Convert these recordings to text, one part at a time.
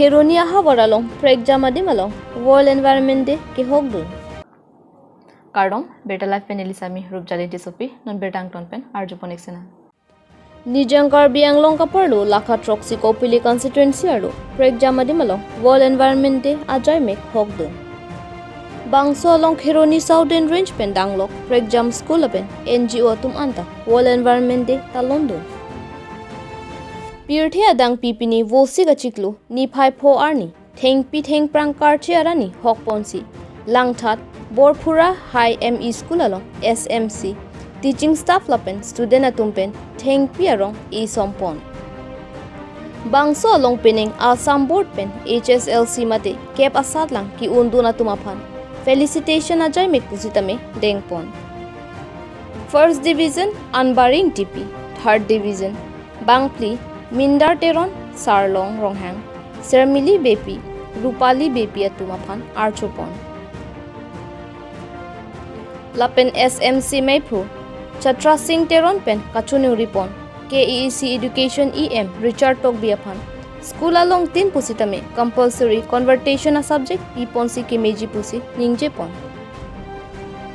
Kheroni aha along prek jama dim along World Environment Day ke hok dun. Kardom Better Life pen Elisami Rupjali Tisopi non Betang ton pen Arjuponik Sena. Nijang Karbi Anglong kaparlu Lakha Troxy Kopili constituency aru prek jama dim along World Environment Day ajai mek hok dun. Bangso along Kheroni Southern Range pen danglok prek jam school pen NGO tum anta World Environment Day ta London. Pirthia dang pipini vosi ga chiklu ni phai pho arni theng pi theng prang kar chi arani hok ponsi langthat Borphura High ME School along SMC teaching staff lapen student atumpen theng pi arong e sompon. Bangso along peneng Assam board pen HSLC mate cap asad lang ki undun atumaphan felicitation ajai mek pusitame dengpon. First division Anbaring TP, third division Bangpli Mindar Teron Sarlong Ronghang Sermili Bepi Rupali Bepi atumaphan Archopon. Lapen SMC Maiphu Chatra Singh Teron pen Kachunu Ripon KEEC Education EM Richard Tokbiaphan School along tin pusitame compulsory convertation a subject P ponsi kemeji pusi ningjepon.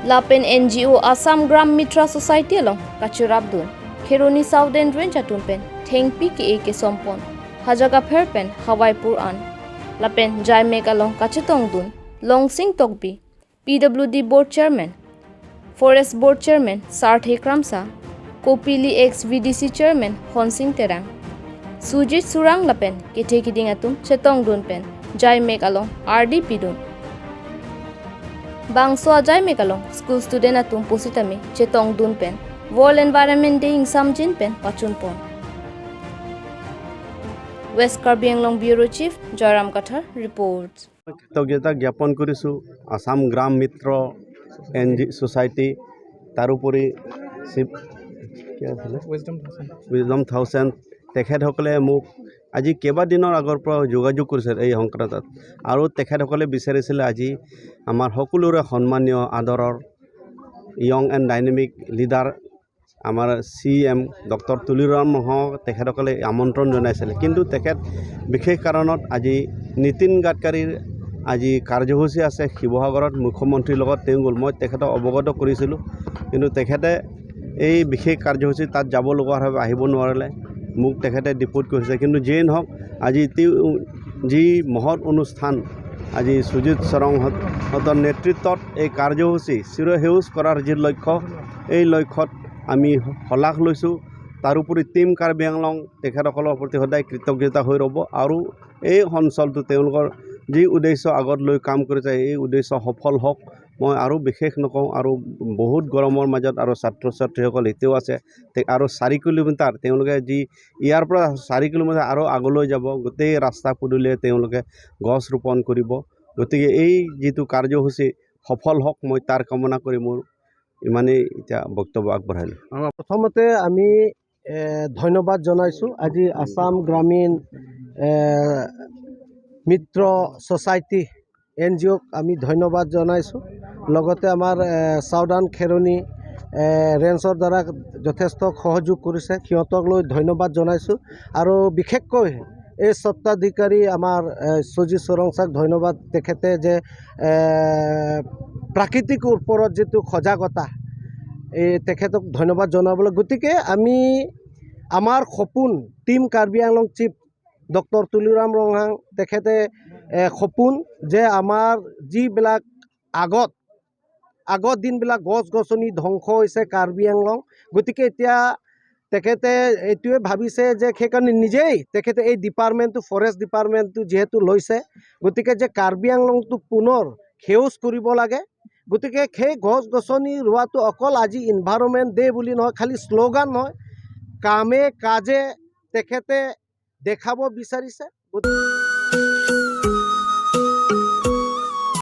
Lapen NGO Assam Gram Mitra Society along Kachurabdun Kheroni Southern Range atumpen Thengpi ke eke sompon Hajaga pherpen Hawaipur an Lapen Jaimek along Kachetongdun Longsing Tokbi PWD Board Chairman Forest Board Chairman Sarthe Kramsa Kopili ex VDC Chairman Honsing Terang Sujit Surang Lapen Kethe kiding atum Chetongdun pen Jaimek along RDP dun Bangso Jaimek along school student atum positame Chetongdun pen World Environment Day ingsam jin pen pachun pon. West Karbi Anglong Bureau Chief Joyram Kathar reports. কৃতজ্ঞতা জ্ঞাপন কৰিছোঁ আসাম গ্ৰাম মিত্ৰ N G society, তাৰোপৰি শিৱ কি আছিলে wisdom thousand, তেখেতসকলে মোক আজি কেইবাদিনৰ আগৰ পৰা যোগাযোগ কৰিছিল এই সংক্ৰান্তত আৰু তেখেতসকলে বিচাৰিছিলে আজি আমাৰ সকলোৰে সন্মানীয় আদৰৰ য়ং এণ্ড ডাইনেমিক লিডাৰ আমাৰ চি এম ডক্টৰ তুলিৰাম ৰংহাঙক তেখেতসকলে আমন্ত্ৰণ জনাইছিলে, কিন্তু তেখেত বিশেষ কাৰণত আজি নীতিন গাডকাৰীৰ আজি কাৰ্যসূচী আছে শিৱসাগৰত মুখ্যমন্ত্ৰীৰ লগত তেওঁ গ'ল। মই তেখেতক অৱগত কৰিছিলোঁ, কিন্তু তেখেতে এই বিশেষ কাৰ্যসূচী তাত যাব লগা বাবে আহিব নোৱাৰিলে, মোক তেখেতে ডিপুট কৰিছে। কিন্তু যিয়েই নহওক আজি তেওঁ যি মহৎ অনুষ্ঠান আজি সুজিত চৰংহঁতৰ নেতৃত্বত এই কাৰ্যসূচী চিৰসেউজ কৰাৰ যি লক্ষ্য, এই লক্ষ্যত আমি শলাগ লৈছোঁ। তাৰোপৰি টীম কাৰ্বি আংলং তেখেতসকলৰ প্ৰতি সদায় কৃতজ্ঞতা হৈ ৰ'ব আৰু এই অঞ্চলটো তেওঁলোকৰ যি উদ্দেশ্য আগত লৈ কাম কৰিছে এই উদ্দেশ্য সফল হওক। মই আৰু বিশেষ নকওঁ, আৰু বহুত গৰমৰ মাজত আৰু ছাত্ৰ ছাত্ৰীসকল এতিয়াও আছে আৰু 4 কিলোমিটাৰ তেওঁলোকে যি ইয়াৰ পৰা 4 কিলোমিটাৰ আৰু আগলৈ যাব, গোটেই ৰাস্তা পদূলিয়ে তেওঁলোকে গছ ৰোপণ কৰিব। গতিকে এই যিটো কাৰ্যসূচী সফল হওক মই তাৰ কামনা কৰি মোৰ ইমানেই এতিয়া বক্তব্য আগবঢ়াইলোঁ। প্ৰথমতে আমি ধন্যবাদ জনাইছোঁ আজি আসাম গ্ৰামীণ মিত্ৰ ছ'চাইটি এন জি অ'ক আমি ধন্যবাদ জনাইছোঁ। লগতে আমাৰ চাউদান খেৰণি ৰেঞ্জৰ দ্বাৰা যথেষ্ট সহযোগ কৰিছে, সিহঁতক লৈ ধন্যবাদ জনাইছোঁ। আৰু বিশেষকৈ এই স্বত্বাধিকাৰী আমাৰ সুজিত চৰংচাক ধন্যবাদ, তেখেতে যে প্ৰাকৃতিক ওপৰত যিটো সজাগতা এই তেখেতক ধন্যবাদ জনাবলৈ। গতিকে আমি আমাৰ সপোন team Karbi Anglong chief doctor Tuliram Ronghang তেখেতে সপোন যে আমাৰ যিবিলাক আগৰ দিনবিলাক গছ গছনি ধ্বংস হৈছে কাৰ্বি আংলং, গতিকে এতিয়া তেখেতে এইটোৱে ভাবিছে যে সেইকাৰণে নিজেই তেখেতে এই ডিপাৰ্টমেণ্টটো ফৰেষ্ট ডিপাৰ্টমেণ্টটো যিহেতু লৈছে, গতিকে যে কাৰ্বি আংলংটো পুনৰ সেউজ কৰিব লাগে। গতিকে সেই গছ গছনি ৰোৱাটো অকল আজি ইনভাইৰনমেণ্ট ডে বুলি নহয়, খালি শ্লোগান নহয়, কামে কাজে তেখেতে দেখাব বিচাৰিছে।